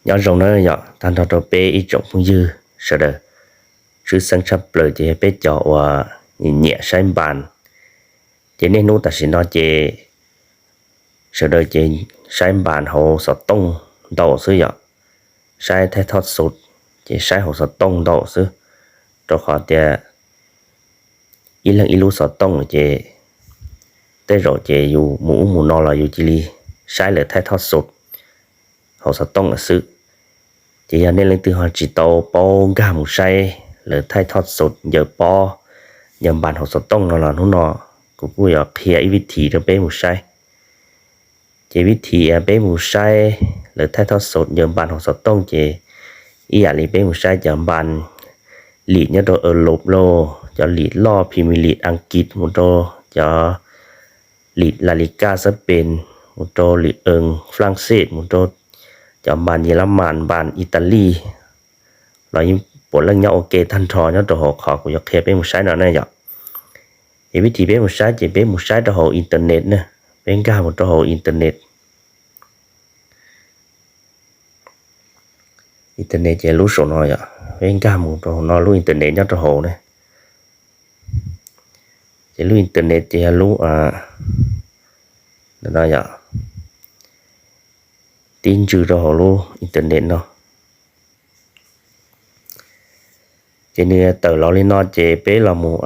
Nyob zoo na yom, tag nrho rau peb ib tsoom phooj ywg sawv daws. Tshwj xeeb tshaj plaws ces yog peb cov uas nyiam saib npas. Ces niaj hnub tam sim no ces sawv daws ces saib npas hauv xov tooj ntau xwb yom. Saib thaij thoj xov ces saib hauv xov tooj ntau xwb, rau qhov tias ib leeg ib lub xov tooj ces tej zaum ces yus mus ub mus no los yus cia li saib lawv thaij thoj xov hauv xov tooj lawm xwb. Ces yog nej leej twg ho tsis tau paub nkag mus saib lawv thaij thoj xov ncaws pob ncaws npas hauv xov tooj no los hnub no kuv kuj yuav qhia ib vib thim rau peb mus saib. Ces vib thim peb mus saib lawv thaij thoj xov ncaws npas hauv xov tooj ces ib yam li peb mus saib cov npas lim nyob rau Europe los, cov lim loj Premier League Askiv mus rau cov lim La Liga Spain, mus rau lim ees France, mus rau cov npas Yelamas, npas Italy los yeej puav leej nyob ua ke tag nrho nyob rau hauv qhov kuv yuav qhia peb mus saib no na yom. Ces vib thim peb mus saib ces peb mus saib rau hauv internet na. Peb nkag mus rau hauv internet. Internet ces lub saum no yom, peb nkag mus rau no lub internet nyob rau hauv ne. Ces lub internet ces yog lub no yom, tib ntswg rau hauv lub internet no. Ces nws tawm los li no ces peb los mus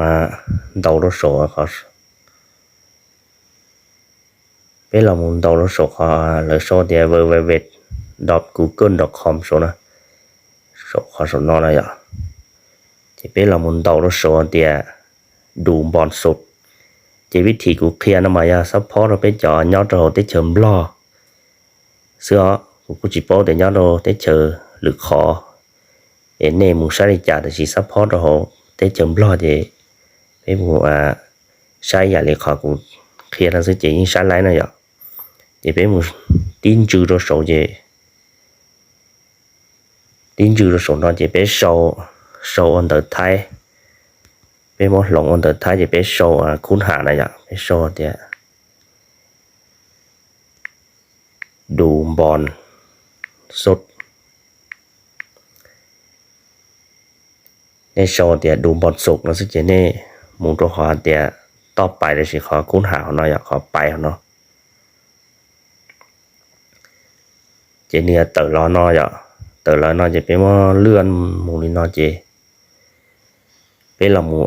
ntaus rau saum, peb los mus ntaus rau saum qhov lawv sau tias www dot google dot com saum no, saum qhov saum no no yom. Ces peb los mus ntaus rau saum tias du npon xov. Ces vib thim kuv qhia no mas yog xab phob rau peb cov nyob rau hauv teb chaws Nplog xwb os, kuv kuj tsis paub tias nyob rau teb chaws lwm qhov es nej mus saib li cas, tab sis xab phob rau hauv teb chaws Nplog ces peb mus saib yam li qhov kuv qhia no xwb ces yeej saib laib no yom. Ces peb mus tib ntswg rau saum ces tib ntswg rau saum no ces peb sau, sau ua ntawv Thaib, peb muab hloov ua ntawv Thaib ces peb sau khub ham na yom, peb sau tias du npon xov. Nej sau tias du npon xov no xwb ces nej mus rau qhov tias toj pais los sis qhov khub ham hauv no yom, qhov pais hauv no. Ces nws tawm los no yom, tawm los no ces peb muab lwaj mus li no ces peb los mus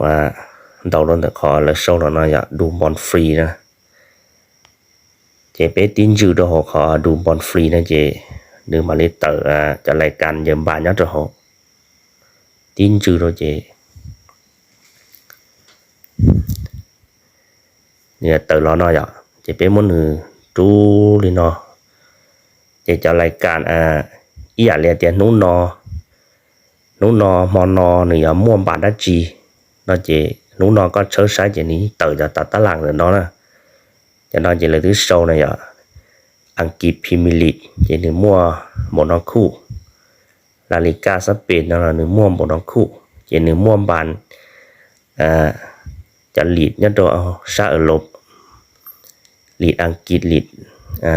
ntaus rau ntawm qhov lawv sau los no yom, du npon free na. Ces peb tib ntswg rau hauv qhov du npon free no ces nws mam li tawm cov lais kas ncaws npas nyob rau hauv. Tib ntswg rau ces nws tawm los no yom, ces peb muab nws rub li no. Ces cov lais kas ib yam li tias hnub no, hnub no hmo no nws yuav muaj npas dab tsi no ces hnub no koj tshawb saib ces nws yeej tawm cov tas tab las ntawm no na. Cov no ces lawv twb sau na yom, Askiv Premier League ces nws muaj npaum no khub, La Liga Spain no los nws muaj npaum no khub, ces nws muaj npas cov lis nyob rau sab Europe, lis Askiv, lis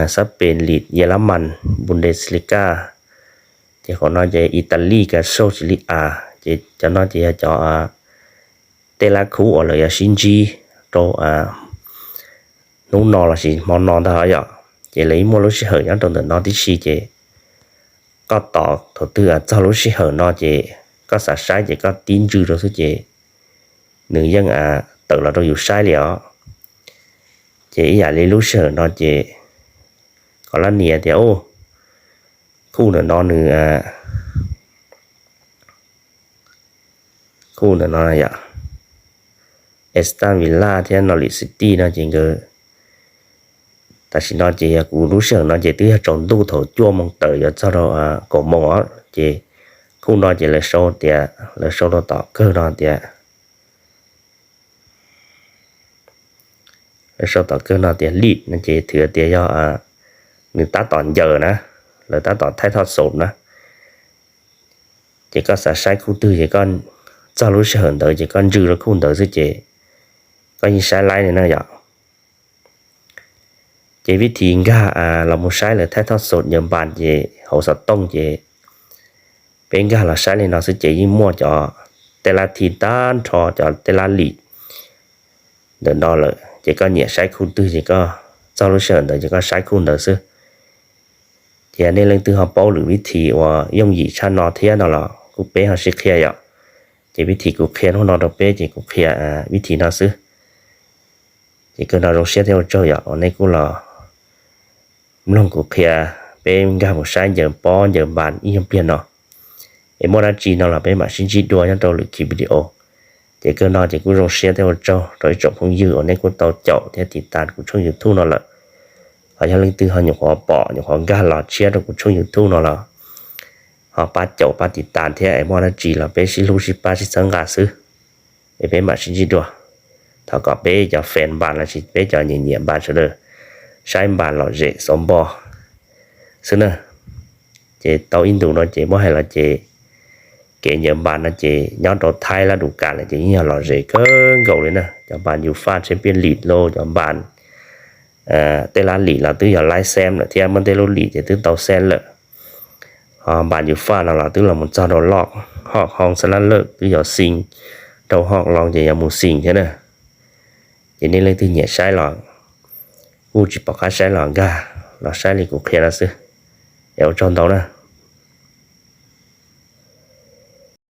Spain, lis Yelamas, Bundesliga. Ces qhov no ces Italy Calcio, Serie A. Ces cov no ces yog cov tej lab khub uas lawv yuav sib ntsib rau hnub no lossis hmo no ntag yom. Ces lawv yeej muaj lub sij hawm nyob rau ntawm no tib si ces koj tos thaum twg txog lub sij hawm no ces koj xav saib ces koj tib ntswg rau xwb ces nws yeej tawm los rau yus saib li os. Ces ib yam li lub sij hawm no ces koj lab nias tias, khub ntawm no nws, khub ntawm no yom, Aston Villa thiab Norwich City no ces nkawd, tam sim no ces yog kuv lub sij hawm no ces twb yog tsaus ntuj thaum cuaj moos tawm yuav txog rau kaum moos os. Ces khub no ces lawv sau tias, lawv sau rau tom kawg no tias, lawv sau tom kawg no tias Leeds no ces thwv tias yog nws tab tom ncaws na, lawv tab tom thaij thoj xov na. Ces koj xav saib khub twg ces koj txog lub sij hawm ntawd ces koj ntswg rau khub ntawd xwb ces koj yeej saib laib li na yom. Ces vib thim nkag los mus saib lawv thaij thoj xom ncaws npas ces hauv xov tooj ces peb nkag los saib li no xwb ces yeej muaj cov tej lab thi tag nrho cov tej lab lim ntawm no lawm ces koj nyiam saib khub twg ces koj txog lub sij hawm ntawd ces koj saib khub ntawd xwb. Ces nej leej twg ho paub lwm vib thim uas yooj yim tshaj no thiab no los kuj peb ho sib qhia yom. Ces vib thim kuv qhia hnub no rau peb ces kuv qhia vib thim no xwb. Ces kawg no zoo siab thiab ua tsaug yom uas nej kuj los mloog kuv qhia peb nkag mus saib ncaws pob ncaws npas ib nyuag pliag no. Es muaj dab tsi no los peb mam sib ntsib dua nyob rau lwm ki video. Ces kawg no ces kuj zoo siab thiab ua tsaug rau ib tsoom phooj ywg uas nej kuj tau caum thiab tiv tas kuv tshooj YouTube no lawm. Ho yog leej twg ho nyuam qhuav pom nyuam qhuav nkag los tshiab rau kuv tshooj YouTube no los ho pab caum pab tiv tas thiab es muaj dab tsi los peb sib hlub sib pab sib txhawb nqa xwb. Es peb mam sib ntsib dua. Thov kom peb cov fan npas los sis peb cov nyiam nyiam npas sawv daws saib npas lom zem xov npo xwb na. Ces tau ib ntus no ces muab hais los ces kev ncaws npas no ces nyob rau Thaib lab du kas lawm ces yeej yog lom zem kawg nkaus li na. Cov npas yus faj tseb piaj lim lauj, cov npas tej lab lim los twb yog laib xem lawm thiab, muaj tej lub lim ces twb tau xem lawm. Ho npas yus faj no los twb los mus txog rau loj, hoj hoo xa lab lawm twb yog xis, rau hoj loo ces yog mus xis thiab na. Ces nej leej twg nyiam saib los kuj tsis pom qab saib los nkag los saib li kuv qhia no xwb. Es ua tsaug ntau na.